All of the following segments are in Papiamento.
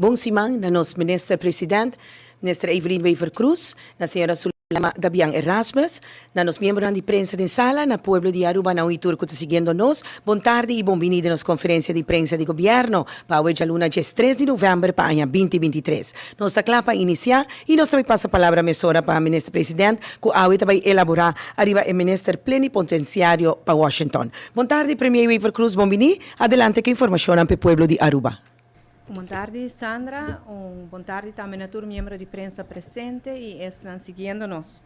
Bon siman na nos Minister President, Minister Evelyn Wever-Croes, na Señora Zulema Dabian Erasmus, na nos miembronan di prensa den sala, na pueblo di Aruba, na un y tur cu ta siguiendo nos. Bon tardi y bon bini den nos conferencia di prensa di Gobierno pa awe djaluna 13 di november pa aña 2023. Nos ta cla pa inicia y nos ta bay pasa palabra mesora pa Minister President cu awe ta bay elabora ariba e Minister Plenipotenciario pa Washington. Bon tardi Premier Wever-Croes, bon bini. Adelante cu informacionnan p'e pueblo di Aruba. Un bon tardi, Sandra. Un bon tardi tambe na tur miembro di prensa presente y esnan siguiendo nos.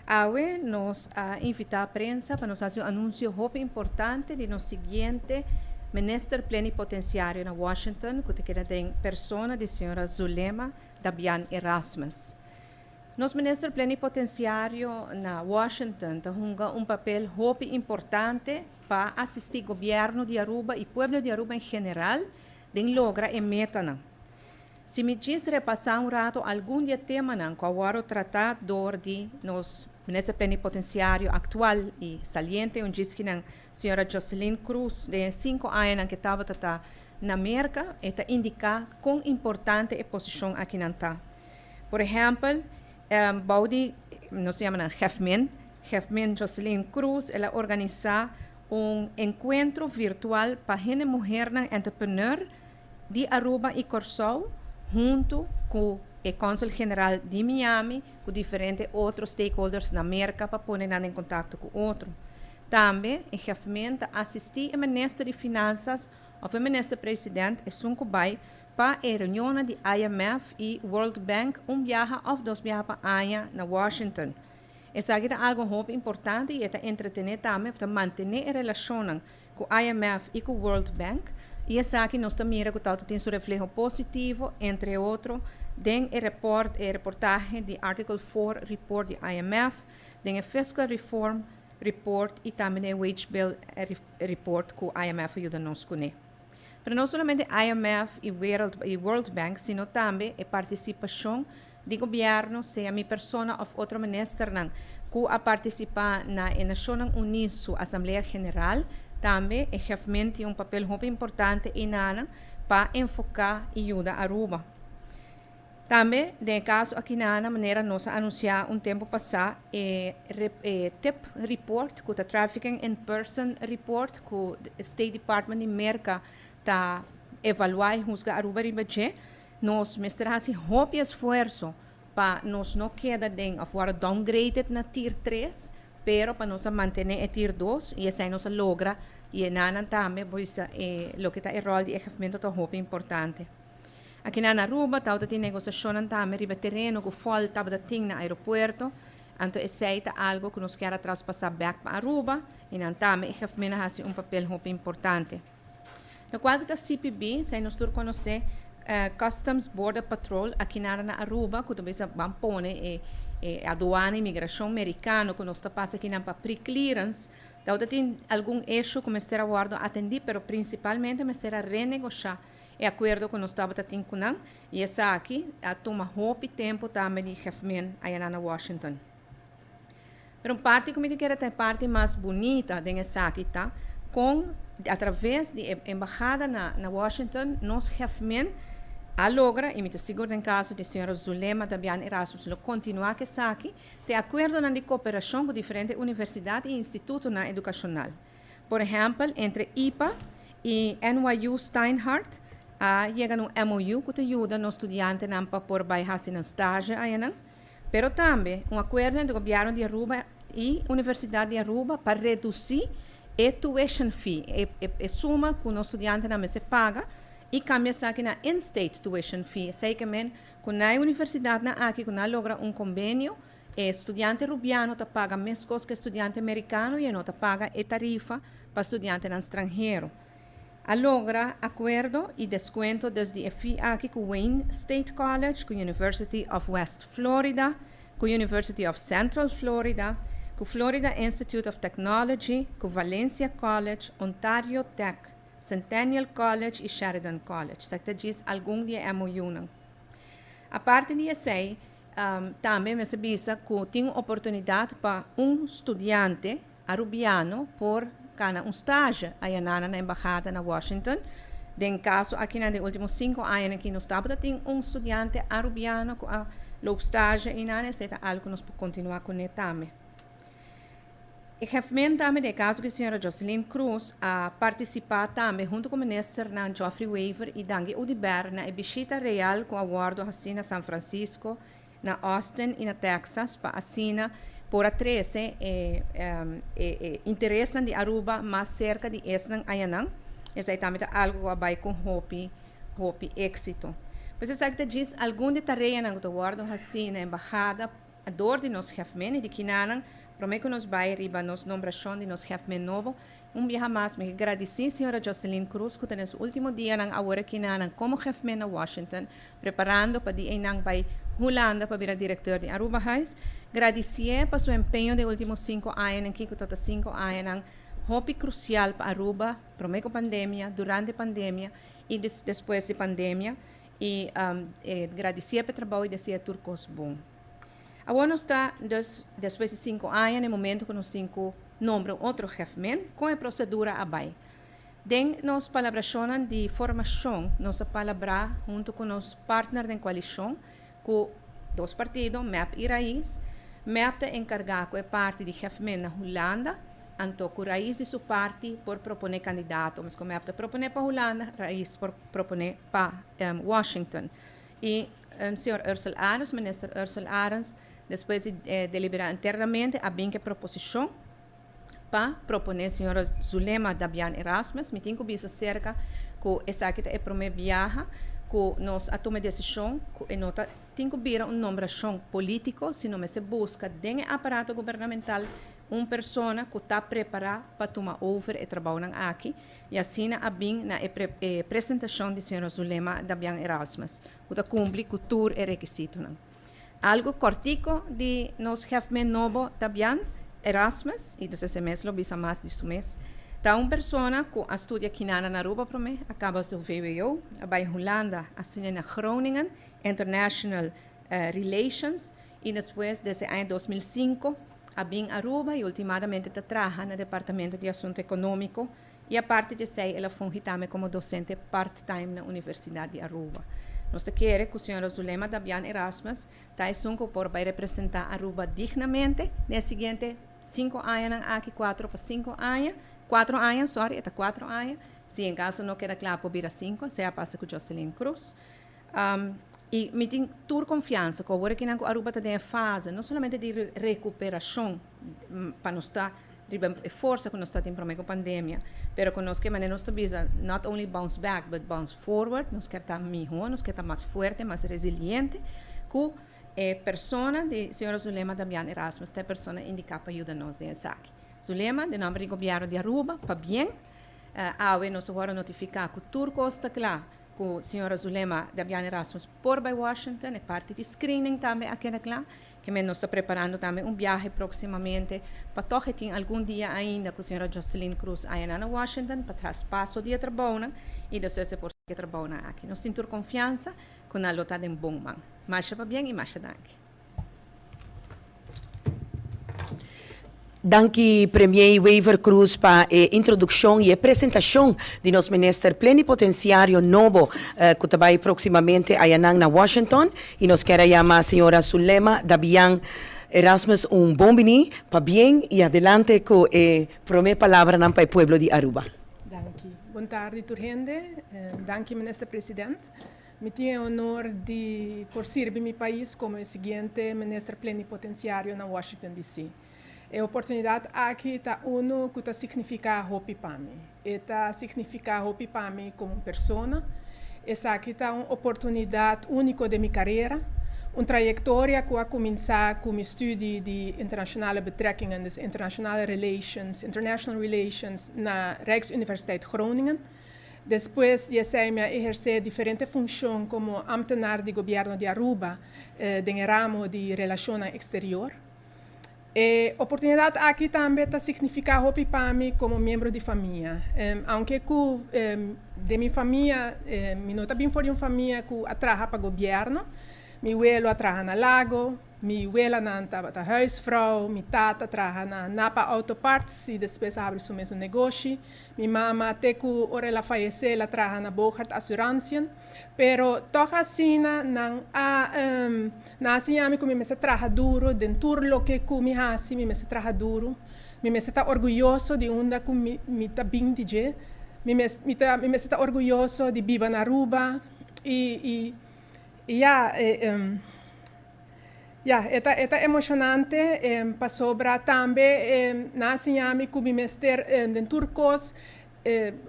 Awe nos a invita prensa pa nos haci un anuncio hopi importante di nos siguiente Minister Plenipotenciario na Washington, cu ta keda den persona di señora Zulema Dabian Erasmus. Nos Minister Plenipotenciario na Washington ta hunga un papel hopi importante pa asisti gobierno di Aruba y pueblo di Aruba en general den logra e metanan. Si mi djis repasa un rato algun di e temanan cu awor trata door di nos Minister Plenipotenciario actual y saliente, un djis señora Jocelyn Cruz, den 5 aña cu tabata na Merca, ta indica con importante e posicion aki nan ta. Por ehempel, bou di, nos yama Hefmin, Hefmin Jocelyn Cruz, el a organisa un encuentro virtual pa hende muher entrepreneur di Aruba y Corsou, hunto cu e Consul General di Miami, cu diferente otro stakeholders na Merca pa pone nan den contacto cu otro. Tambe, e Hefmin a asisti e Minister di Finanzas of e Minister President esun cu bay pa e reunion di IMF y World Bank un biaha of dos biaha pa aña na Washington. Esaki ta algo hopi importante y ta entretene tambe, pa mantene e relacion cu IMF y cu World Bank. Y esaki nos ta mira cu tin su refleho positivo, entre otro, den e report, e reportahe di Article 4 report di IMF, den e Fiscal Reform report y tambe e Wage Bill report cu IMF a yuda nos cune. Pero no solamente IMF y World Bank, sino tambe e participacion di gobierno, sea mi persona of otro ministernan, cu a participa na Nacionnan Uni su Asamblea General, tambe e tin un papel hopi importante einan pa enfoca y yuda Aruba. Tambe, den caso aki na manera nos a anuncia un tempo pasa, e TIP report, cu ta Trafficking in Person Report, cu State Department di Merca ta evalua y husga Aruba riba dje, nos mester haci hopi esfuerso pa nos no keda den of wordo downgraded na tier 3, pero pa nos mantene e tier 2 y esey nos a logra y einan tambe, pues, loke ta e rol di e ta hopi importante. Aki na Aruba, ta tin negociacion tambe riba tereno cu falta tin na aeropuerto. Anto, esey ta algo cu nos kier traspasa back pa Aruba y nan tambe e a haci un papel hopi importante. Loke ta CPB, esey nos tur conoce, Customs Border Patrol aki na Aruba, cu tambe ban pone e aduana imigracion americano cu nos ta pasa aki pa pre-clearance. Anto, tin algun issue cu mester a wordo atendi, pero principalmente mester a renegocia e acuerdo cu nos tabata tin cu nan y esaki a tuma hopi tempo tambe di Hefmin aya na Washington. Pero un parti cu mi kier ta e parti mas bunita di esaki ta cu atraves di embahada na Washington nos Hefmin a logra, y mi ta sigur den caso di señora Zulema Dabian Erasmus lo continua cu esaki, tin acuerdo di cooperacion cu diferente universidad y instituto educacional. Por ehempel, entre IPA y NYU Steinhardt a yega na un MOU cu ta yuda nos studiantenan pa por bay haci un stage aya. Pero tambe un acuerdo entre gobierno di Aruba y Universidad di Aruba pa reduci e tuition fee, e suma cu e studiantenan mester paga y cambia esaki na in-state tuition fee. Esey kiermen cu na universidad nan aki cu nan logra un convenio, e studiante rubiano ta paga mescos cu studiante americano y no ta paga e tarifa pa studiante stranhero. A logra acuerdo y descuento desde e fee aki cu Wayne State College, cu University of West Florida, cu University of Central Florida, cu Florida Institute of Technology, cu Valencia College, Ontario Tech, Centennial College y Sheridan College. Esaki ta algun di MOU. Aparte di esey, tambe mi a bisa cu tin oportunidad pa un studiante arubiano por gana un stage aya na embahada na Washington. Den caso aki na de ultimo 5 aña cu nos tabata tin un studiante Arubiano cu a loop stage einan, esey ta algo cu nos por continua cu ne tambe. Ik heb men tambe den caso cu señora Jocelyn Cruz a participa tambe hunto cu minister nan Geoffrey Wever y Dangui Oduber na e bishita real cu a wordo haci na San Francisco, na Austin y na Texas, pa asina por a trece e interes di Aruba mas cerca di esnan ayanan. Esey tambe ta algo cu a bay cu hopi, hopi exito. Pues esaki ta djis algun di tarea nan cu wordo haci na embahada dor di nos chefmen di kinanan prome cu nos bay riba nos nombracion di nos chefmen nobo. Un biaha mas, mi gradici señora Jocelyn Cruz, cu ta den su ultimo dia nan awor aki nan como chefmen na Washington, preparando pa di einan bay Hulanda pa bira director di Aruba House. Gradici pa su empeño di ultimo 5 aña, cu ta 5 aña hopi crucial pa Aruba, prome cu pandemia, durante pandemia y despues di pandemia. Y gradici pa e trabou y desea tur cos bon. Awor nos ta, dus, despues di 5 aña, na momento cu nos tin cu nombra otro chefman, cu e procedura a bay. Den nos palabracion di formacion, nos a palabra hunto cu nos partner di coalicion, cu dos partido, MEP y RAIZ. MEP ta encarga cu e parti di chefman na Hulanda, anto cu RAIZ di su parti por propone candidato, mas cu MEP ta propone pa Hulanda, RAIZ por propone pa Washington. Y señor Ursell Arends, minister Ursell Arends, despues di delibera internamente, a bin cu proposicion pa propone señora Zulema Dabian Erasmus. Mi tin cu bisa cerca cu esaki ta e prome biaha cu nos a tuma decision cu e no ta tin cu bira un nombracion politico, sino mester busca den aparato gubernamental un persona cu ta prepara pa tuma over e trabou aki y asina a bin na e presentacion di señora Zulema Dabian Erasmus, cu ta cumpli cu tur e requisitonan. Algo cortico di nos chefman nobo Dabian Erasmus, y dus e mes lo bisa mas di su mes. Ta un persona cu a studia aki na Aruba prome, a caba su VWO, a bay Hulanda, a studia na Groningen, International Relations, y despues, desde aña 2005, a bin Aruba y ultimamente ta traha na Departamento di Asunto Economico y aparte di esey, el a fungi tambe como docente part-time na Universidad di Aruba. Nos ta kere cu señora Zulema Dabian Erasmus ta esun cu por bay representa Aruba dignamente na siguiente 5 aña aki, 4 pa 5 aña, 4 aña, sorry, ta 4 aña, si en caso no keda cla por bira 5, sea pasa cu Jocelyn Cruz. Y mi tin tur confiansa cu awor cu Aruba ta den fase no solamente di recuperacion pa nos ta riba forsa cu nos ta tin prome cu pandemia, pero cu nos kier manera nos ta bisa, not only bounce back but bounce forward, nos kier ta miho, nos kier ta mas fuerte, mas resiliente, cu e persona di señora Zulema Damian Erasmus ta e persona indica pa yuda nos den esaki. Zulema, den nomber di gobierno di Aruba, pabien. Awe nos a notifica cu tur cos ta cla, cu señora Zulema Dabian Erasmus por bay Washington, e parti di screening tambe a keda cla, kiermen nos ta preparando tambe un biahe proximamente, pa toch tin algun dia ainda cu señora Jocelyn Cruz aya na Washington, pa traspaso di trabou y despues por trabou aki. Nos tin tur confiansa cu nan lo ta den bon man. Masha pabien y masha danki. Danki, Premier Wever Croes, pa e introduccion y e presentacion di nos minister plenipotenciario nobo cu ta bay proximamente ayanan na Washington. Y nos kier yama señora Zulema Dabian Erasmus un bon bini, pabien y adelante cu e prome palabra pa e pueblo di Aruba. Danki. Bon tardi, tur hende. Danki, minister president. Mi tin e honor di por sirbi mi pais como e siguiente minister plenipotenciario na Washington, D.C. E oportunidad aki ta uno cu ta significa hopi pa mi. Ta significa hopi pa mi como persona. Esaki ta un oportunidad unico di mi carera, un trayectoria cu a cuminsa cu mi studie di internationale betrekkingen, dus internationale relations, international relations na Rijksuniversiteit Groningen. Despues di esey mi a eherce diferente funcion como ambtenaar di gobierno di Aruba den ramo di relacion exterior. E oportunidad aki tambe ta significa hopi pa mi como miembro di famia. Aunke cu di mi famia, mi no ta bin for di un famia cu a traha pa gobierno, mi welo a traha na Lago, Mi welanan tabata huisvrouw, mi tata traha na Napa Auto Parts y despues a habri su mesun negoshi. Mi mama te cu ora el a fayece el a traha na Bogart Assurantiën. Pero toch asina nan a nan a siña mi cu mi mester traha duro den tur loke cu mi haci mi mester traha duro. Mi mester ta orguyoso di unda cu mi mi ta bin di dje. Mi mes mi ta mi mester ta orguyoso di biba na Aruba y y y ya e ya e ta e ta emocionante pasobra tambe nan a siña mi cu mi mester den tur cos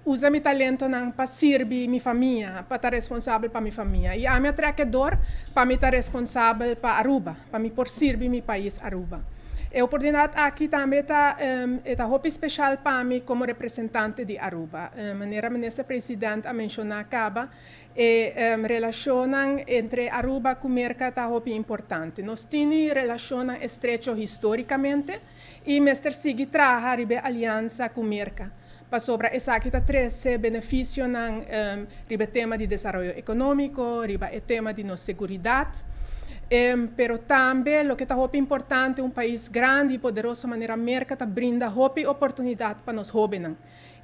usa mi talentonan pa sirbi mi famia, pa ta responsabel pa mi famia. Y ami a trek e dor pa mi ta responsabel pa Aruba, pa mi por sirbi mi pais Aruba. E oportunidad aki tambe ta e ta hopi special pa mi como representante di Aruba. Manera Minister President a menciona caba, e relacionnan entre Aruba cu Merca ta hopi importante. Nos tini relacionnan estrecho historicamente y mester sigui traha riba e aliansa cu Merca, pasobra esaki ta trece beneficionan riba e tema di desaroyo economico, riba e tema di nos seguridad, pero tambe loke ta hopi importante, un pais grandi y poderoso manera Merca ta brinda hopi oportunidad pa nos hobennan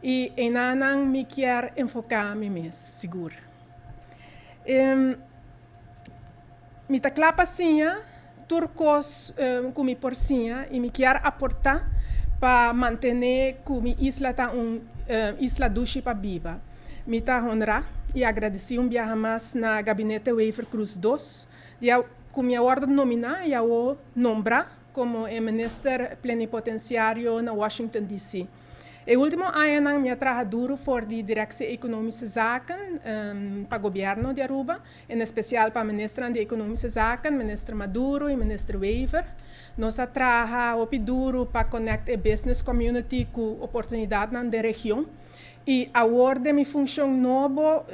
y enanan mi kier enfoca mi mes sigur. Mi ta kla pa siña tur kos ku mi por siña i mi kier aportá pa mantené ku mi isla ta un isla dushi pa biba. Mi ta honrá i agradesí un biaha mas na Gabinete Wever-Croes dos di ku mi a wòrdu nominá i awo nombrá komo e Minister Plenipotensiario na Washington DC. E ultimo añanan mi a traha duro for di Directie Economische Zaken pa Gobierno di Aruba, en especial pa Ministernan di Economische Zaken, Minister Maduro y Minister Wever. Nos a traha hopi duro pa connect e business community cu oportunidadnan den region. Y awor den mi funcion nobo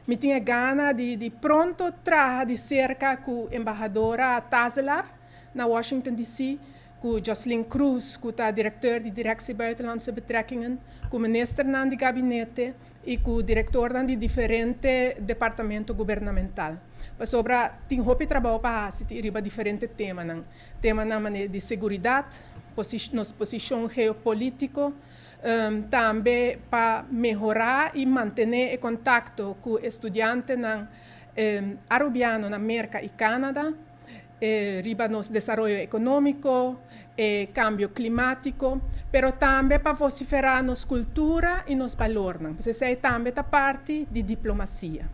mi tin e gana di di pronto traha di cerca cu Embahadora Tazelaar na Washington DC, ku Jocelyn Croes ku ta direkteur di Directie Buitenlandse Betrekkingen, ku ministernan di gabinete i ku direktornan di diferente departamento gubernamental. Pasobra tin hopi trabou pa hasi riba diferente temanan, temanan manera di seguridat, nos posishon geopolitiko, tambe pa mehorá i mantené e kontakto ku e studiantenan arubiano na Merka i Kanada. riba nos desaroyo ekonómiko, e kambio klimátiko, pero tambe pa vosiferá nos kultura i nos balornan. Pues esei tambe ta parti di diplomasia.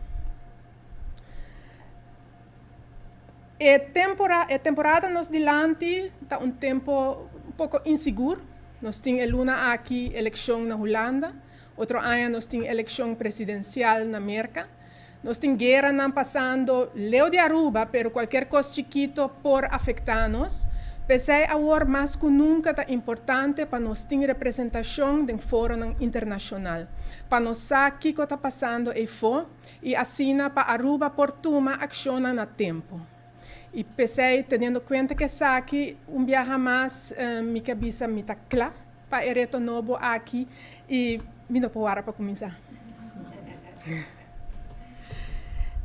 E tempora e temporada nos dilanti ta un tempo un poko insigur. Nos tin e luna aki elekshon na Hulanda, otro aña nos tin elekshon presidensial na Merka. Nos tin gueranan pasando leu di Aruba, pero cualkier cos chikito por afecta nos. P'esey awor mas cu nunca ta importante pa nos tin representacion den foronan internacional, pa nos sa kico ta pasando eyfo y asina pa Aruba por tuma accionnan na tempo. Y p'esey teniendo cuenta cu esaki, un biaha mas mi ke bisa mi ta cla pa e reto nobo aki y mi no por wara pa cuminsa.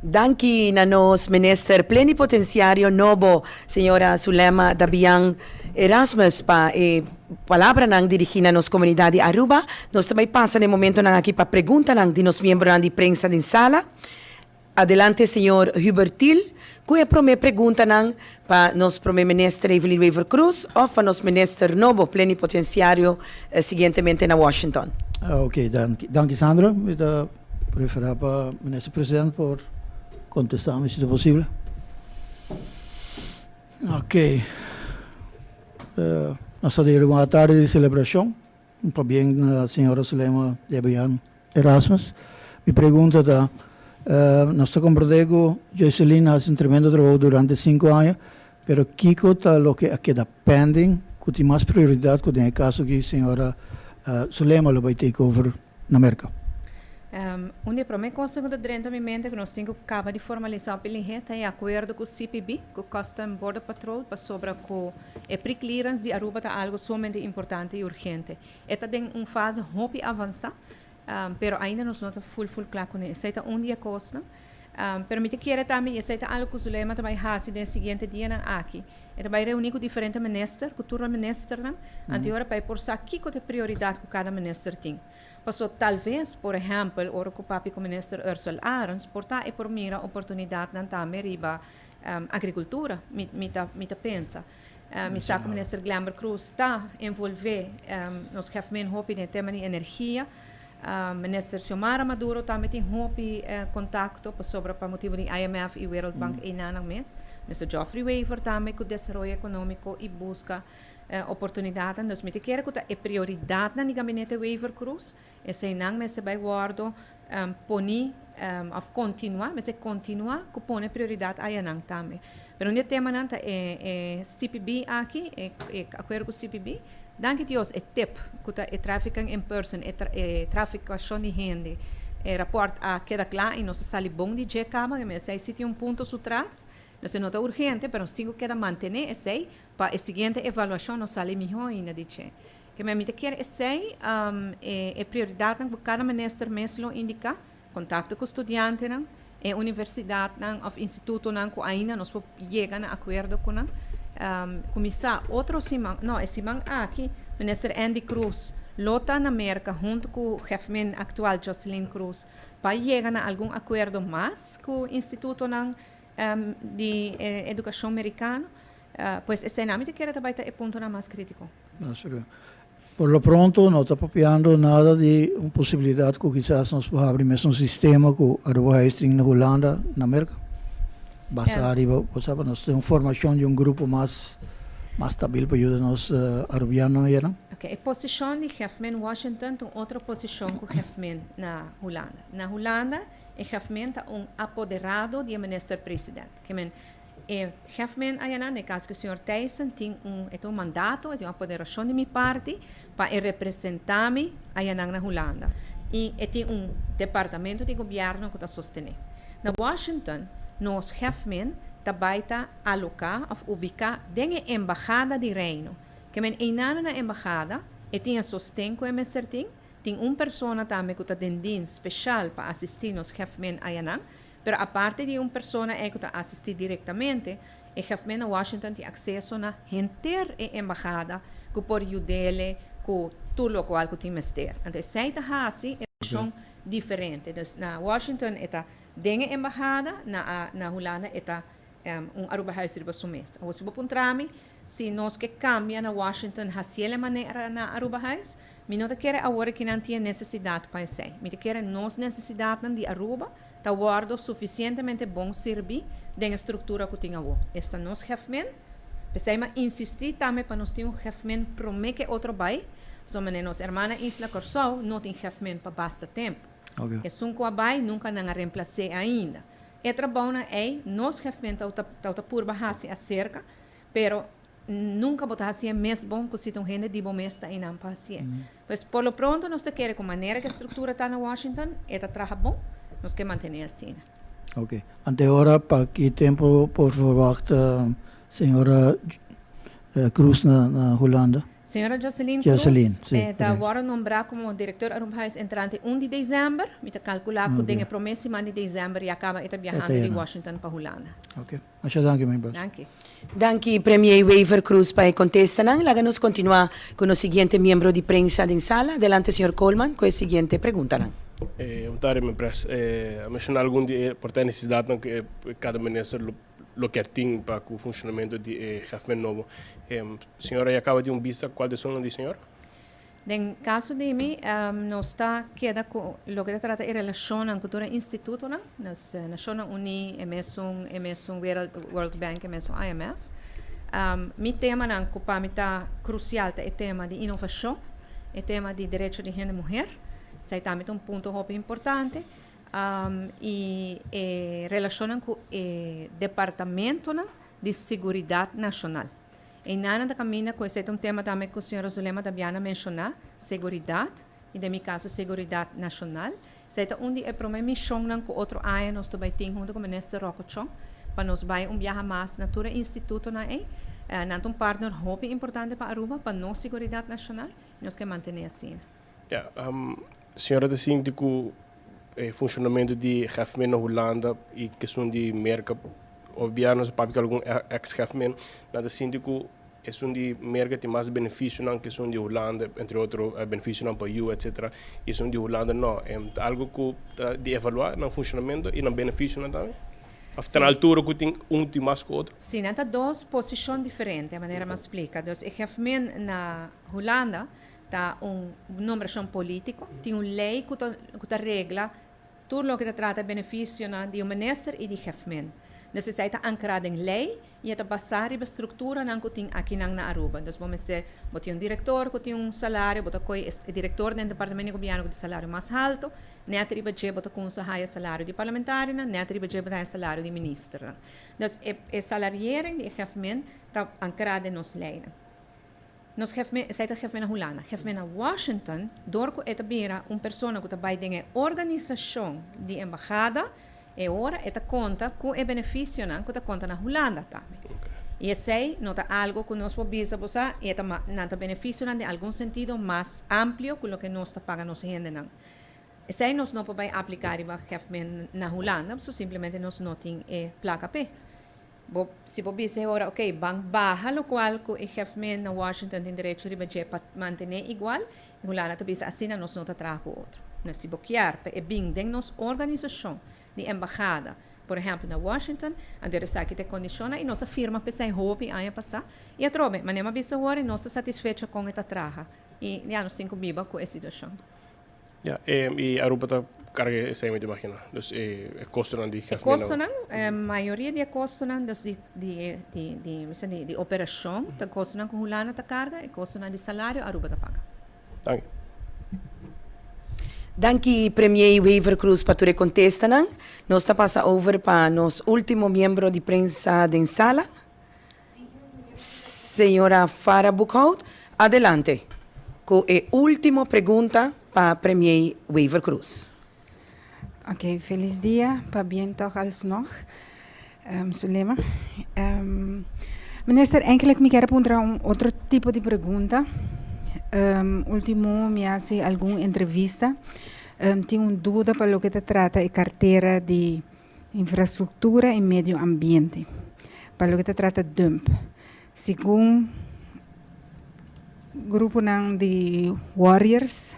Danki na nos Minister Plenipotenciario nobo, Señora Zulema Dabian Erasmus pa e palabranan dirigi na nos comunidad di Aruba. Nos ta bay pasa na e momentonan aki pa preguntanan di nos miembronan di prensa den sala. Adelante señor Hubert Thiel cu e prome preguntanan pa nos Prome Minister Evelyn Wever-Croes of pa nos Minister nobo Plenipotenciario siguientemente na Washington. Ok, danki. Danki Sandra. Mi ta prefera pa Minister President por contesta mi si ta posible. Ok. Nos ta deri un atardi di celebracion. Pabien na señora Zulema Debian Erasmus. Mi pregunta ta, nos ta comprende cu Joyceline a haci un tremendo trabou durante cinco aña, pero kico ta loke a keda pending cu tin mas prioridad cu den e caso aki señora Zulema lo bay take over na Merca? Un di e prome cosnan cu ta drenta mi mente cu nos tin cu caba di formalisa op Ilingé ta e acuerdo cu CPB, cu Custom Border Patrol, pasobra cu e pre-clearance di Aruba ta algo sumamente importante y urgente. E ta den un fase hopi avansa, pero ainda nos no ta full full cla cune. Esey ta un di e cosnan. Pero mi ta kere tambe, y esey ta algo cu Zulema ta bay haci den e siguiente dianan aki, e ta bay reuni cu diferente minister, cu tur e ministernan, anto ora pa e por sa kico ta e prioridad cu cada minister tin. Paso talves, por ehempel, ora cu papia cu minister Ursell Arends, por ta e por mira oportunidadnan tambe riba agricultura, mi mi ta mi ta pensa. Mi sa cu minister Glenbert Croes ta envolve nos gevmen hopi den e tema di energia. Minister Xiomara Maduro tambe tin hopi contacto pasobra pa motibo di IMF y Wereld Bank eynanan mes. Minister Geoffrey Wever tambe cu desaroyo economico y busca oportunidadnan. Dus mi ta kere cu ta e prioridadnan di Gabinete Wever Croes, eseynan mester bay wordo poni of continua, mester continua cu pone prioridad ayanan tambe. Pero un di e temanan ta e e CPB aki, e e acuerdo cu CPB. Danki Dios e tip cu ta e trafficking in person, e e traficacion di hende, e rapport a keda cla y nos a sali bon di dje caba, esey si tin un punto su tras. Nos e no ta urgente, pero nos tin cu keda mantene esey pa e siguiente evaluacion nos sali miho ainda di dje. Ke mi ta kier esei, e prioridadnan ku kada minister mes lo indiká, kontakto ku studiantenan, e universidatnan òf institutonan ku ainda nos por yega na akuerdo ku nan. Kuminsá otro siman, no, e siman aki, minister Endy Croes lo ta na Merka huntu ku Hefmin aktual Jocelyn Croes pa yega na algun akuerdo mas ku institutonan di edukashon merikano. Pues eseinan mi ta kere ta bai ta e puntonan mas kritiko. Por lo pronto no ta papiando nada di un posibilidad cu kisas nos por habri mesun sistema cu Aruba Huis tin na Hulanda, na Merca. Basa ariba, bo sa, pa nos tin un formacion di un grupo mas mas stabil pa yuda nos Arubianonan ayernan. Ok, e posicion di Hefmen Washington ta un otro posicion cu Hefmen na Hulanda. Na Hulanda e Hefmen ta un apoderado di e minister president. Ke men E hefmen ayanan, den kaso ku señor Thijssen tin un, e tin un mandato, e tin un apoderashon di mi parti pa e representá mi ayanan na Hulanda. I e tin un departamento di gobièrnu ku ta sostené. Na Washington, nos hefmen ta bai ta aloká òf ubiká den e embahada di Reino. Ke men einan na embahada, e tin e sosten ku e mester tin. Tin un persona tambe ku ta den dins speshal pa asistí nos hefmen ayanan. Pero aparte di un persona ei ku ta asistí direktamente, e hefmen na Washington tin akseso na henter e embahada ku por yud'ele ku tur lokual ku tin mester. Anto esei ta hasi e mishon diferente. Dus na Washington e ta den e embahada, na na Hulanda e ta un Arubahuis riba su mes. Awor si bo puntra mi si nos ke kambia na Washington hasiel e manera na Arubahuis, Mi no ta kere awor ki nan tin e nesesidat pa esei. Mi ta kere nos nesesidatnan di Aruba ta wordo sufisientemente bon sirbi den e struktura ku tin awor. Esta nos hefmen. P'esei mi a insistí tambe pa nos tin un hefmen promé ku e otro bai, pasobra manera nos hermana isla Kòrsou no tin hefmen pa basta tempu. Esun ku a bai nunka nan a remplas'é ainda. E trabounan ei nos hefmen ta purba hasi aserka, pero Nunca bo ta hacié mes bon cu si ta un hende di bo mes ta einan pa hacié. Pues por lo pronto nos ta kere cu manera cu e structura ta na Washington, e ta traha bon, nos ke mantené asina. Ok. Ante ora pa ki tempo por verwachta señora Cruz na Hulanda? Señora Jocelyn Cruz ta wòrdu nombrá komo direktor Arubahuis entrante un di desèmber. Mi ta kalkulá ku den e promé siman di desèmber ya kaba e ta biahando di Washington pa Hulanda. Ok. Masha danki, mi bros. Danki. Danki Premier Wever Croes pa e kontestanan. Laga nos kontinuá ku nos siguiente miembro di prensa den sala. Adelante señor Koolman ku e siguiente preguntanan. Bon tardi mi pres. A menshoná algun di e por ta e nesesidatnan ku e kada minister lo lo kier tin pa ku funshonamentu di e hefmen nobo. Señora ya kaba di un bista kual ta esunnan di señor? Den kaso di mi, nos ta keda ku loke ta trata e relashonnan ku tur e institutonan, nos Nashonnan Uní, e mesun e mesun Wereld World Bank, e mesun IMF. Mi temanan ku pa mi ta krusial ta e tema di inovashon, e tema di derecho di hende muher, esei tambe ta un punto hopi importante, i e relashonnan ku e departamentonan di seguridat nashonal. Einan nan ta kaminda ku esei ta un tema tambe ku señora Zulema Dabian a menshoná, seguridat, i den mi kaso seguridat nashonal. Esei ta un di e promé mishonnan ku otro aña nos ta bai tin huntu ku Minister Rocco Chong pa nos bai un biaha mas na tur e institutonan ei. Nan ta un partner hopi importante pa Aruba, pa nos seguridat nashonal, i nos ke mantené asina. Ya, señora ta sinti ku. e funcionamento di GFMIN na Hulanda y esun di Merca, obvio nos papia cu algun ex-GFMIN, nan ta sinti cu esun di Merca tin mas beneficionan cu esun di Hulanda, entre otro beneficionan pa yiu, etc. Y esun di Hulanda no. Ta algo cu ta di evalua nan funcionamento y nan beneficionan tambe? Of ta na altura cu tin un tin mas cu otro? Si, nan ta dos posicion diferente, manera mi a splica. Dus e GFMIN na Hulanda ta un nombracion politico, tin un ley cu ta regla tur loke ta trata beneficionan di un minister y di GFMIN. Dus esey ta ancra den ley y ta basa riba structuranan cu tin aki na Aruba. Dus bo mester, bo tin un director cu tin un salario, bo ta coy e director den departamento di gobierno cu tin salario mas halto, net riba dje bo ta cuminsa haya salario di parlamentario, net riba dje bo ta haya salario di minister. Dus e salariering di GFMIN ta ancra den nos ley. Nos GFMIN, esey ta GFMIN na Hulanda. GFMIN na Washington, door cu e ta bira un persona cu ta bay den organisacion di embahada, e ora e ta conta cu e beneficionan cu ta conta na Hulanda tambe. Y esey no ta algo cu nos por bisa bo sa, e ta nan ta beneficionan den algun sentido mas amplio cu loke nos ta paga nos hendenan. Esey nos no por bay aplica riba GFMIN na Hulanda, so simplemente nos no tin e placa p'e. Bo, si bo bisa ora, ok, ban baha locual cu e GFMIN na Washington tin derecho riba dje pa mantene igual, e Hulanda ta bisa asina nos no ta traha cu otro. No, si bo kier pa e bin den nos organisacion di embahada, por ehempel na Washington, anto esaki ta condiciona y nos a firma p'esey hopi aña pasa, y atrobe, manera mi a bisa awor, nos ta satisfecho con e ta traha. Y ya nos tin cu biba cu e situacion. Ja, y Aruba ta carga esey, mi ta imagina. Dus e costonan di E costonan, mayoria di e costonan dus di operacion, ta costonan cu Hulanda ta carga, e costonan di salario Aruba ta paga. Danki. Danki, Premier Wever Croes, pa tur e contestanan. Nos ta pasa over pa nos ultimo miembro di prensa den sala, Señora Farah Boekhout. Adelante cu e ultimo pregunta pa Premier Wever Croes. Ok, feliz dia, pabien toch alsnog, Zulema. Minister, eigenlijk mi kier puntra un otro tipo di pregunta. Ultimo mi a haci algun entrevista. Tin un duda pa loke ta trata e cartera di infrastructura y medio ambiente. Pa loke ta trata dump. Segun gruponan di Warriors,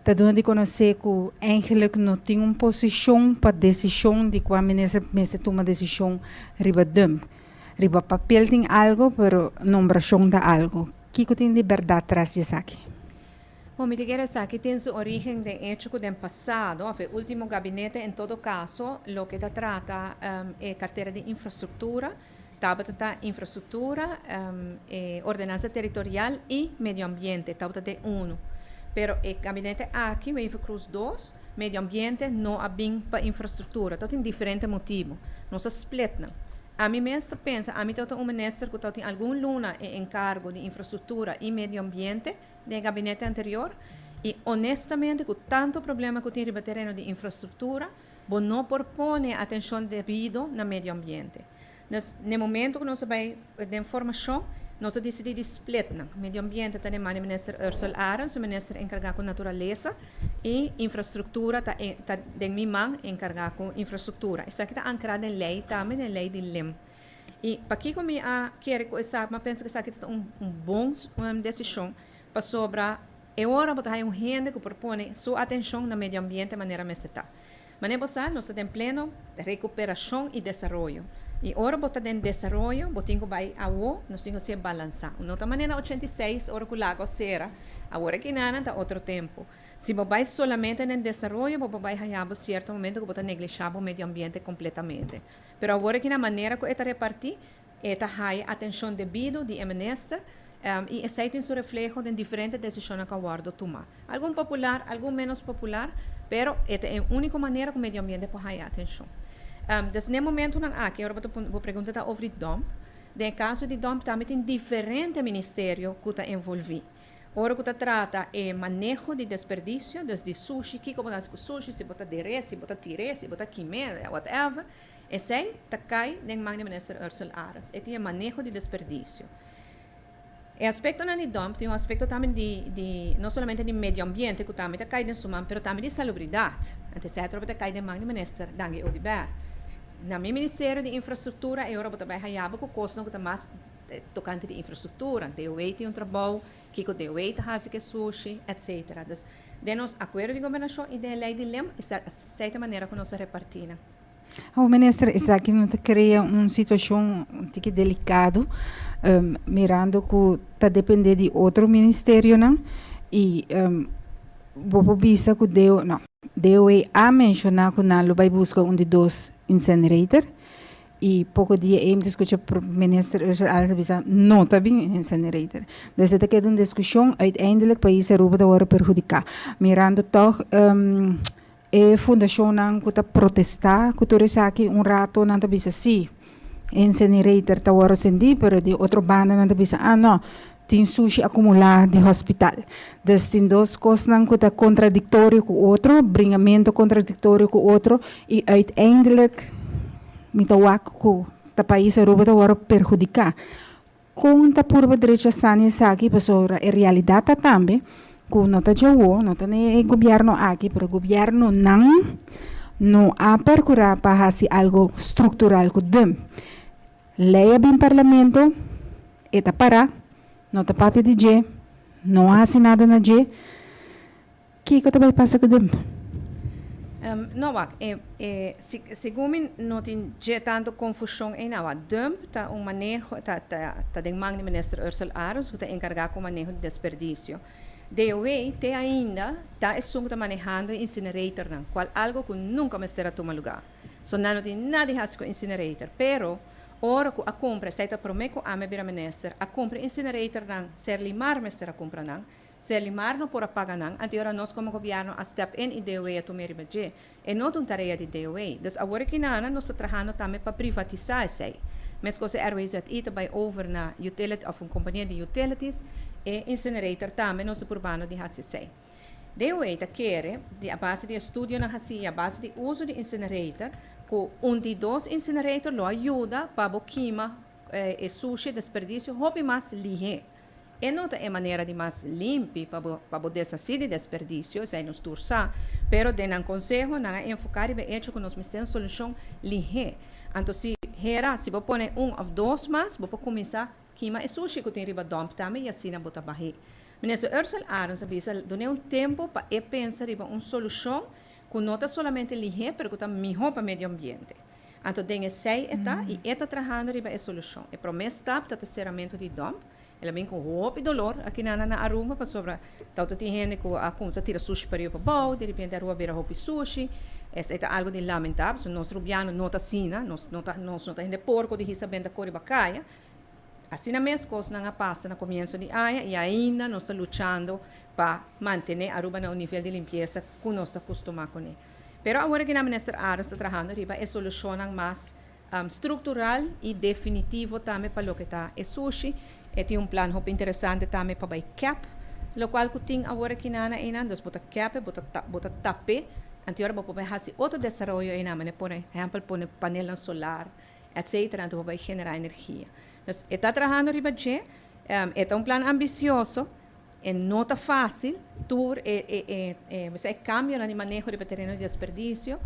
ta duna di conoce cu eigenlijk no tin un posicion pa decision di cua minister mester tuma decision riba dump. Riba papel tin algo, pero nombracion ta algo. Kico tin di berdad tras di esaki? Bon, mi ta kere esaki tin su origen den hecho cu den pasado, of e ultimo gabinete en todo caso, loke ta trata e cartera di infrastructura, tabata ta infrastructura, ordenanza territorial y medio ambiente, tabata den uno. Pero e gabinete aki, Wever Croes 2, medio ambiente no a bin pa infrastructura. Tabata tin diferente motibo. Nos a split nan. Ami mes ta pensa, ami tabata un minister cu tabatin algun luna e encargo di infrastructura y medio ambiente den gabinete anterior y honestamente, cu tanto problema cu tin riba tereno di infrastructura, bo no por pone atencion debido na medio ambiente. Dus, na momento cu nos a bay den formacion, nos a dicidi di split nan. Medio ambiente ta den man di minister Ursell Arends, e minister encarga cu naturalesa, y infrastructura ta den mi man encarga cu infrastructura. Esaki ta ancra den ley tambe, den ley di LIM. Y pakico mi a kere cu esaki, mi a pensa cu esaki ta un bon decision, pasobra e ora bo ta haya un hende cu por pone su atencion na medio ambiente manera mester ta. Manera bo sa, nos ta den pleno recuperacion y desaroyo. Y ora bo ta den desaroyo, bo tin cu bay awo, nos tin cu ser balansa. No ta manera 86, ora cu Lago cera, awor aki nana ta otro tempo. Si bo bay solamente den desaroyo, bo bay haya bo cierto momento cu bo ta neglisha bo medio ambiente completamente. Pero awor aki na manera cu e ta reparti, e ta haya atencion debido di e minister, y esey tin su refleho den diferente decision cu a wordo tuma. Algun popular, algun menos popular, pero e ta e unico manera cu medio ambiente por haya atencion. Dus na e momentonan aki, ora bo pregunta ta over di dump, den caso di dump tambe tin diferente ministerio cu ta envolvi. Ora cu ta trata e maneho di desperdicio, dus di sushi, kico bo ta haci cu sushi, si bo ta dere, si bo ta tire, si bo ta kime, whatever, esey ta cay den man di minister Ursell Arends. E tin e maneho di desperdicio. E aspectonan di dump tin un aspecto tambe di di no solamente di medio ambiente cu tambe ta cay den su man pero tambe di salubridad. Anto esey atrobe ta cay den man di Minister Dangui Oduber. Na mi Ministerio di Infrastructura e ora bo ta bay haya bo cu cosnan cu ta mas tocante di infrastructura. DOW tin un trabou, kico DOW ta haci cu e sushi, etc. Dus den nos acuerdo di gobernacion y den e ley di lem esey ta e manera cu nos a reparti nan. Awor minister esaki no ta crea un situacion un tiki delicado mirando cu ta depende di otro ministerionan y bo por bisa cu DOW no DOW a menciona cu nan lo bay busca un di dos incinerator y poco dia ey mi ta scucha minister Ursell Arends ta bisa no ta bin incinerator dus e ta keda un discusion uiteindelijk pais Aruba ta worde perhudica mirando toch E fundashonnan ku ta protestá ku tur esaki un rato nan ta bisa sí, e incinerator ta wòrdu sendí, pero di otro banda nan ta bisa ah no, tin sushi akumulá di hospital. Dus tin dos kosnan ku ta kontradiktorio ku otro, bringamentu kontradiktorio ku otro i uiteindelijk mi ta wak ku ta pais Aruba ta wòrdu perhudiká. Kon ta purba drecha sani esaki? Pasobra e realidat ta tambe ku no ta djawo, no ta ne e gobièrnu aki, pero gobièrnunan no a perkurá pa hasi algu struktural ku dump. Lei a bin parlamento, e ta pará, no ta papia di dje, no a hasi nada na dje. Kiko ta bai pasa ku dump? No wak, e e segun mi no tin dje tantu konfushon einan. Wak, dump ta un maneho, ta ta ta den man di Minister Ursell Arends ku ta enkargá ku maneho di desperdisio. DOW te ainda ta esun ku ta manehando e incineratornan, kual algu ku nunka mester a tuma lugá. So nan no tin nada di hasi ku incinerator. Pero ora ku a kumpra, esei ta promé ku ami a bira minister, a kumpra incineratornan, Serlimar mester a kumpra nan. Serlimar no por a paga nan, anto ora nos komo gobièrnu a step in i DOW a tuma e riba dje. E no ta un tarea di DOW. Dus awor aki nana nos ta trahando tambe pa privatisá esei. Meskos e RWZI ta bai over na utility òf un kompania di utilities, e incinerator tambe nos ta purbando di hasi esei. DOW ta kere, di a base di estudionan hasí i a base di uso di incinerator, ku un di dos incinerator lo a yuda pa bo kima e sushi, desperdisio, hopi mas lihé. E no ta e manera di mas limpi pa bo pa bo deshasí di desperdisio, esei nos tur sa, pero den nan konseho nan a enfoká riba e echo ku nos mester un solushon lihé. Anto si hera, si bo pone un òf dos mas, bo por kuminsá kima e sushi ku tin riba dòmp tambe i asina bo ta bah'é. Minister Ursell Arends a bisa dun'é un tempu pa e pensa riba un solushon ku no ta solamente lihé pero ku ta mihó pa medio ambiente. Anto den esei e ta i e ta trahando riba e solushon. E promé stap ta ta seramentu di dòmp. El a bin ku hopi dolor aki na na Aruba pasobra tawata tin hende ku a kumsa tira sushi pa riba pa bou, direpente Aruba bira hopi sushi. Esei ta algu di lamentá pasobra nos rubiano no ta asina, nos no ta nos no ta hende porko di hisa benta kor riba kaya. Asina mes kosnan a pasa na komienso di aña i ainda nos ta luchando pa mantené Aruba na un nivel di limpiesa ku nos ta kustumá kuné. Pero awor aki nan Minister Arends ta trahando riba e solushonnan mas struktural i definitivo tambe pa loke ta e sushi. E tin un plan hopi interesante tambe pa bai kèp lokual ku tin awor aki nan na einan. Dus bo ta kèp e, bo ta bo ta tap'é, anto ora bo por bai hasi otro desaroyo einan, manera por ehèmpel pone panelnan solar etcetera, anto bo bai generá energia. Dus e ta trahando riba dje, e ta un plan ambisioso. E no ta fácil tur e e e e bo sa e cambionan di maneho riba tereno di desperdicio,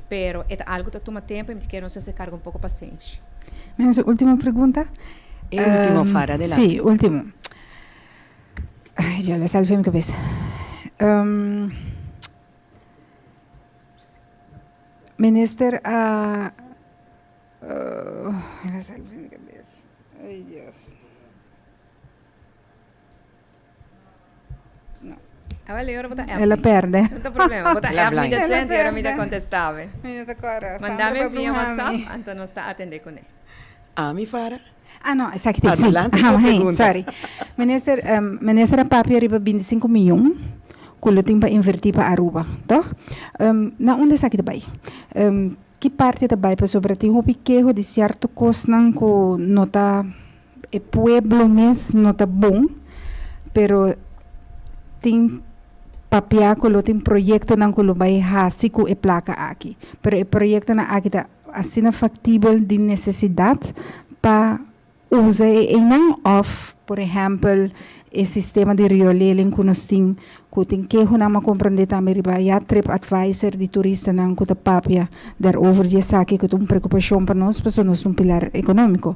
pero e ta algo ta tuma tempo y mi ta kere nos haci carga un poco pasenshi. Mens ultimo pregunta. E ultimo Farah, adelante. Sí, ultimo. Ay, yo le salvé mi cabeza. Minister a uh, le salvé mi cabeza. Ay, Dios. No. Awel, e ora bo ta app El a mi. perde. No ta problema. Bo ta El a app mi blank. El a decente y ora mi ta perde. contesta be. Mi no ta corda. Manda Sandra mi pa via bruha WhatsApp, mi. anto nos ta atende cune. Ami, Farah. Ah, no, esaki tin, sí. Adelante Aha, cu hey, pregunta. sorry. Minister, minister a papia riba 25 miljoen cu lo tin pa inverti pa Aruba, toch? Na unda esaki ta bay? Ki parti ta bay? Pasobra tin hopi keho di cierto cosnan cu no ta e pueblo mes no ta bon, pero tin papia cu lo tin proyectonan cu lo bay haci cu e placa aki. Pero e proyectonan aki ta asina factibel di necesidad pa. usa e einan òf por ehèmpel e sistema di riolering ku nos tin ku tin kehonan m'a komprondé tambe riba ya trip advisor di turistanan ku ta papia daarover di esaki ku ta un preokupashon pa nos pasobra nos ta un pilar ekonómiko.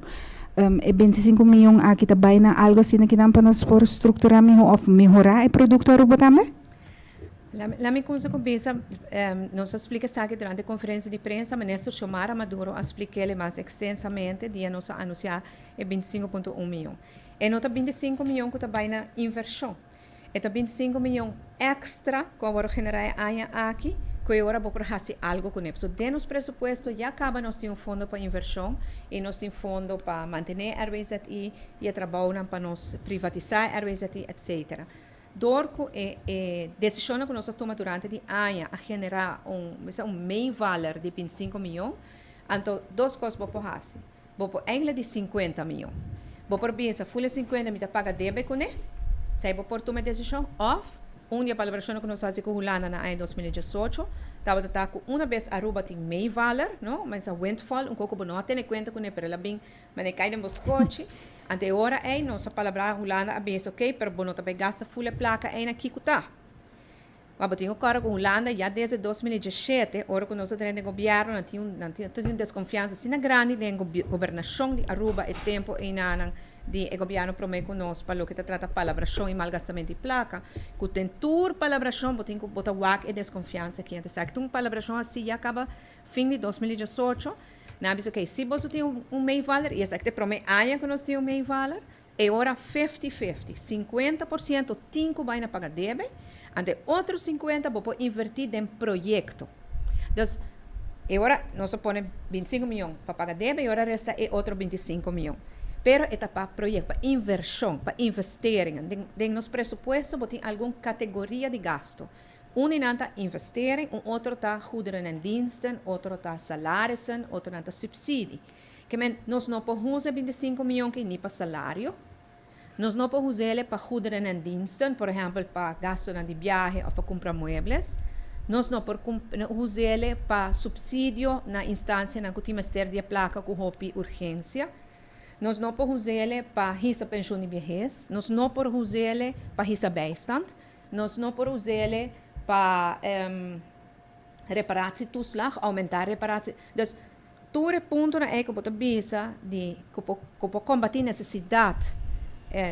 E 25 miyon aki ta bai na algu asina kinan pa nos por strukturá mihó òf mehorá e produkto Aruba tambe? Lami kumsa ku bisa, nos a splika esaki durante konferensia di prensa, Minister Xiomara Maduro a splik'el mas ekstensamente dia nos a anunsiá e 25.1 miyon. E no ta 25 miyon ku ta bai na invershon. E ta 25 miyon èkstra ku a wòrdu generá e aña aki, ku e ora bo por hasi algu kuné. Pasobra den nos presupuesto ya kaba nos tin un fondo pa invershon i nos tin fondo pa mantené RWZI i e trabounan pa nos privatisá RWZI etcetera. Dor ku e e desishonnan ku nos a tuma durante di aña a generá un bisa un meevaller di 25 miyon, anto dos kos bo por hasi. Bo por eigenlijk di 50 miyon. Bo por bisa ful e 50 mi ta paga debe kuné, esei bo por tuma e desishon, òf un di e palabrashonnan ku nos a hasi ku Hulanda na aña 2018 tabata ta ku una bes Aruba tin meevaller, no, mester windfall, un kos ku bo no a tene kuenta kuné pero el a bin manera kai den bo skochi. Anto e ora ei nos a palabrá Hulanda a bisa ok pero bo no ta bai gasta ful e plaka ei na kiko ta. Ma bo tin ku kòrda ku Hulanda ya desde 2017 ora ku nos a drenta den gobièrnu nan tin un nan tin un deskonfiansa asina grandi den gobernashon di Aruba e tempu einanan di e gobièrnu promé ku nos pa loke ta trata palabrashon i malgastamentu di plaka ku den tur palabrashon bo tin ku bo ta wak e deskonfiansa aki. Anto esaki ta un palabrashon asi ya kaba fin di 2018. Nan a bisa ok si boso tin un meevaller i esaki ta e promé aña ku nos tin un meevaller. E ora 50-50, 50% tin ku bai na paga debe, anto e otro 50 bo por invertí den proyekto. Dus, e ora nos a pone 25 mion pa paga debe i ora resta e otro 25 mion. Pero e ta pa proyekto, pa invershon, pa investeringen. Den, den nos presupuesto bo tin algun kategoria di gasto. Un di nan ta investering, un otro ta goederen en diensten, otro ta salarissen, otronan ta subsidie. Ke men, nos no por usa 25 mion ki ni pa salario. Nos no por us'é pa goederen en diensten, por ehèmpel pa gastonan di biahe òf pa kumpra muebles. Nos no por us'é pa supsidio na instansianan ku tin mester di e plaka ku hopi urgensia. Nos no por us'é pa hisa penshun di biehes. Nos no por us'é pa hisa bijstand. Nos no por us'é pa reparatietoeslag, oumentá reparatie. Dus tur e puntonan ei ku bo ta bisa di ku por ku por kombatí nesesidat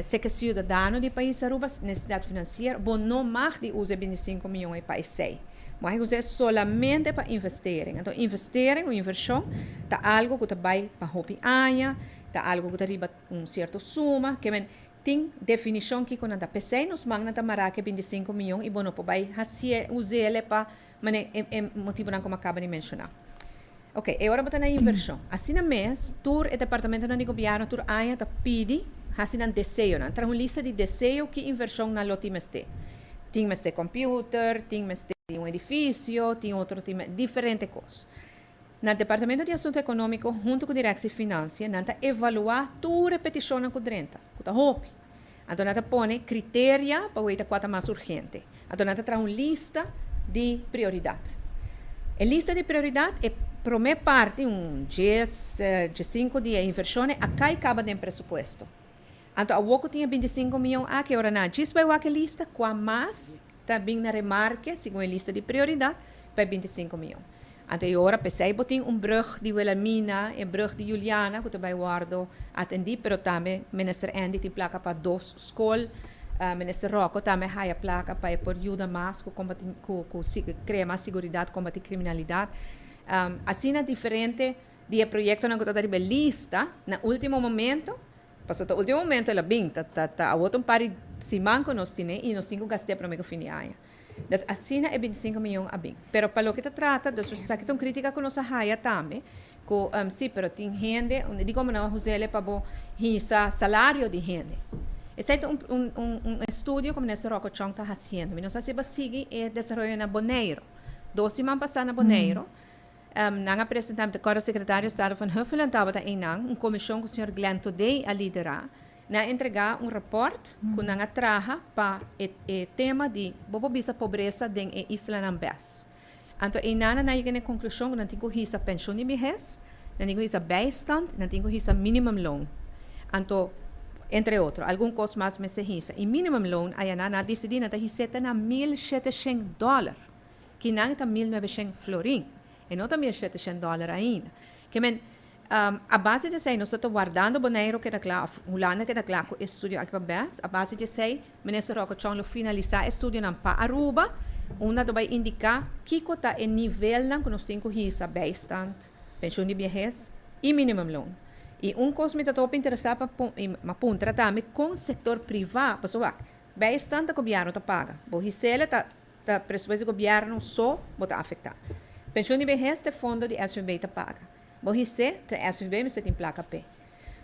seke siudadano di pais Aruba, nesesidat finansiero, bo no mag di usa e 25 mion ei pa esei. Bo hay us'é solamente pa investering. Anto investering o invershon ta algu ku ta bai pa hopi aña, ta algu ku ta riba un sierto suma, ke men tin definishon kiko nan ta. P'esei nos man nan ta mará ku e 25 mion i bo no por bai hasié, us'é pa mane e e motibunan ku mi a kaba di menshoná. Ok, e ora bo ta na invershon. Asina mes, tur e departamentonan di gobièrnu tur aña ta pidi hasi nan deseonan. Traha un lista di deseo ki invershon nan lo tin mester. Tin mester kòmpiuter, tin mester di un edifisio, tin otro tin diferente kos. Na Departamento di Asunto Ekonómiko huntu ku Direktie Financiën nan ta evaluá tur e petishonnan ku drenta, ku ta hopi. Anto nan ta pone kriteria pa weta kua ta mas urgente. Anto nan ta traha un lista di prioridat. E lista di prioridat, e promé parti, un 10, 15 di e invershonnan a kai kaba den presupuesto. Anto awor ku tin e 25 mion aki, ora nan a djis bai wak e lista, kua mas ta bin na remarke segun e lista di prioridat pa e 25 mion. Anto e ora p'esei bo tin un brug di Wilhelmina, e brug di Juliana ku ta bai wòrdu atendí, pero tambe Minister Endy tin plaka pa dos skol, Minister Rocco tambe haya plaka pa e por yuda mas ku kombati ku ku krea mas siguridat, kombati kriminalidat. Asina diferente di e proyektonan ku ta riba e lista na último momento, pasobra ta último momento el a bin, ta ta ta awor ta un par di siman ku nos tine i nos tin ku gast'é promé ku fin di aña. Dus asina e 25 miyon a bin. Pero pa loke ta trata, dus esaki ta un kritika ku nos a haya tambe, ku si, pero tin hende, dikomo nan a us'el pa bo hisa salario di hende. Esei ta un un un un estudio ku Minister Rocco Chong ta hasiendo. Mi no sa si bo a sigui e desaroyo na Boneiru. Dos siman pasá na Boneiru, nan a presentá, mi ta kòrda Sekretario Estado Van Huffelen tabata einan, un komishon ku señor Glenn Thodé a liderá. Nan a entregá un rapòrt ku nan a traha pa e e tema di bo por bisa pobresa den e islanan bes. Anto einan nan a yega na e konklushon ku nan tin ku hisa penshon di bihes, nan tin ku hisa bijstand, nan tin ku hisa minimumloon. Anto, entre otro, algun kos mas mester hisa. E minimumloon aya nan a disidí nan ta his'é te na 1700 dòler. Kinan ta 1900 florin. E no ta 1700 dòler ainda. Ke men, a base di esei nos ta wardando Boneiru keda kla òf Hulanda keda kla ku e studio aki pa bes. A base di esei Minister Rocco Chong lo finalisá e studionan pa Aruba, unda ta bai indiká kiko ta e nivelnan ku nos tin ku hisa, bijstand, penshun di biehes i minimumloon. I un kos mi ta hopi interesá pa i puntra tambe kon sektor privá, pasobra wak, bijstand ta gobièrnu ta paga, bo hisele ta Ta presupuesto di gobierno so bo ta afecta. Pensioen di behes ta e fondo di SVB ta paga. Bo hisé ta SVB mester tin placa p'e.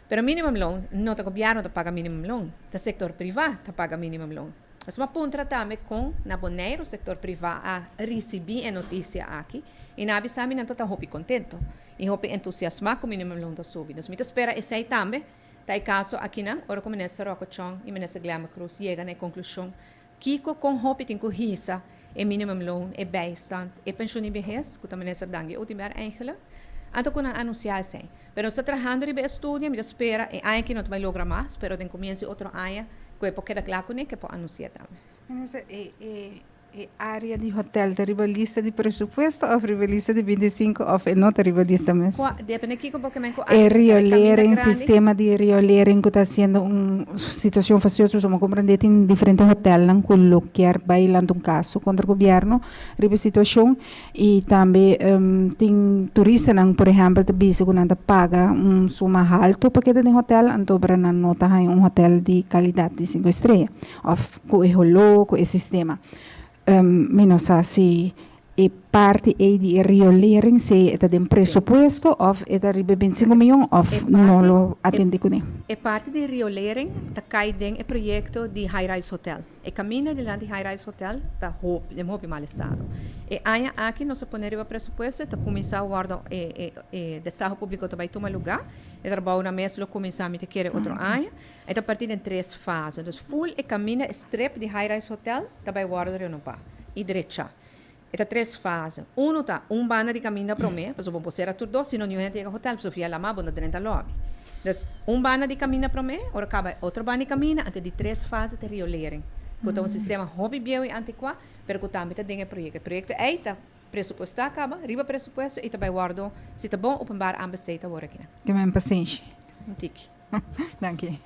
Pero minimum loon no ta gobierno ta paga minimum loon, ta sector priva ta paga minimum loon. Nos a puntra tambe con na Boneiru sector priva a ricibi e noticia aki y nan a bisa mi nan ta ta hopi contento y hopi entusiasma cu minimum loon ta subi. Dus mi ta spera esey tambe ta e caso akinan ora cu Minister Rocco Chong y Minister Glenbert Croes yega na e conclusion Kiko kon hopi tin ku hisa e minimumloon, e bijstand, e penshun di behes, ku ta Minister Dangui Oduber eigenlijk, anto ku nan anunsiá esei. Pero nos ta trahando riba e estudio, mi ta spera e aña aki no ta bai logra mas, pero den komienso di otro aña ku e por keda kla kuné ku e por anunsiá tambe. Minister, e e e área di hotel ta riba lista di presupuesto òf riba lista di 25 òf e no ta riba lista mes? Kua, depende kiko bo ke men ku E área, e kaminda riolering, grandi. sistema di riolering ku ta hasiendo un Situacion fastioso pasobra bo comprende tin diferente hotelnan cu lo kier bay lanta un caso contra gobierno riba e situacion y tambe tin turistanan por ehempel ta bisa cu nan ta paga un suma halto pa keda den hotel anto pero nan no ta haya un hotel di calidad di cinco estrella of cu e holo cu e sistema. Mi no sa si e parti ei di e riolering si e ta den presupuesto of e ta riba e 25 miyon of no lo atende kuné. E parti di riolering ta kai den e proyekto di High Rise Hotel. E kaminda dilanti High Rise Hotel ta hopi, den hopi mal estado. E aña aki nos a pone riba presupuesto e ta kuminsá wòrdu e e destaho públiko ta bai tuma lugá. E trabounan mes lo kuminsá mi ta kere otro aña. E ta partí den tres fase. Dus ful e kaminda, e strip di High Rise Hotel ta bai wòrdu renobá i drechá. E ta tres fase. Unu ta un banda di kaminda promé, pasobra bo por sera tur dos, sino niun hende yega hotel, pasobra via lamá bo no drenta lòbi. Dus un banda di kaminda promé, ora kaba e otro banda di kaminda, anto di tres fase ta riolering, ku ta un sistema hopi bieu i antikuá, pero ku tambe ta den e proyekto. E proyekto ei ta presupuestá kaba, riba presupuesto, i ta bai wòrdu, si ta bon, openbaar aanbesteed awor akinan. Tin men pasenshi. Un tiki. Danki.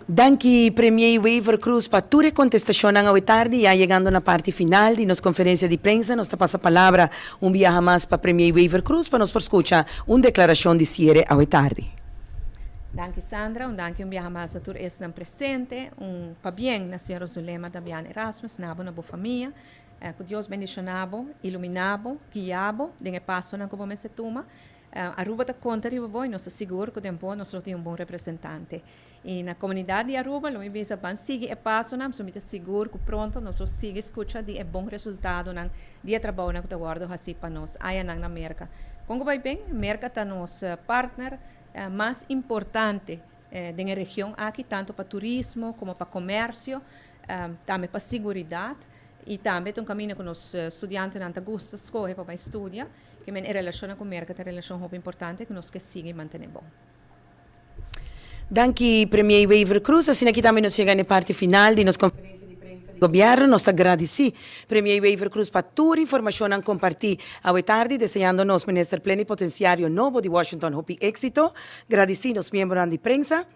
Danki Premier Wever Croes pa tur e contestacionnan awe tardi. Ya yegando na parti final di nos conferencia di prensa nos ta pasa palabra un biaha mas pa Premier Wever Croes pa nos por scucha un declaracion di ciere awe tardi. Danki Sandra, un danki un biaha mas na tur esnan presente, un pabien na Señora Zulema Dabian Erasmus, na bo na bo famia. Cu Dios bendiciona bo, ilumina bo, guia bo den e pasonan cu bo mester tuma. Aruba ta konta riba bo i nos ta sigur ku den bo nos lo tin un bon representante. I na komunidat di Aruba lo mi bisa ban sigui e pasonan pasobra mi ta sigur ku pronto nos lo sigui skucha di e bon resultadonan di e trabounan ku ta wòrdu hasí pa nos ayanan na Merka. Kon ku bai ben, Merka ta nos partner mas importante den e region aki tantu pa turismo komo pa komersio, tambe pa siguridat i tambe ta un kaminda ku nos studiantenan ta gusta skohe pa bai studia. Ke men e relashonnan ku Merka ta relashon hopi importante ku nos ke sigui mantené bon. Danki Premier Wever Croes. Asina aki tambe nos yega na e parti final di nos konferensia di prensa di Gobièrnu. Nos ta gradisí Premier Wever Croes pa tur informashonnan kompartí awe tardi, deseando nos Minister Plenipotenciario nobo di Washington hopi éksito. Gradisí nos miembronan di prensa,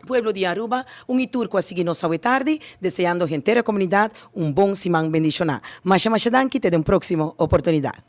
pueblo di Aruba, un i tur ku a sigui nos awe tardi, deseando henter e komunidat un bon siman bendishoná. Masha masha danki, te den un próksimo oportunidat.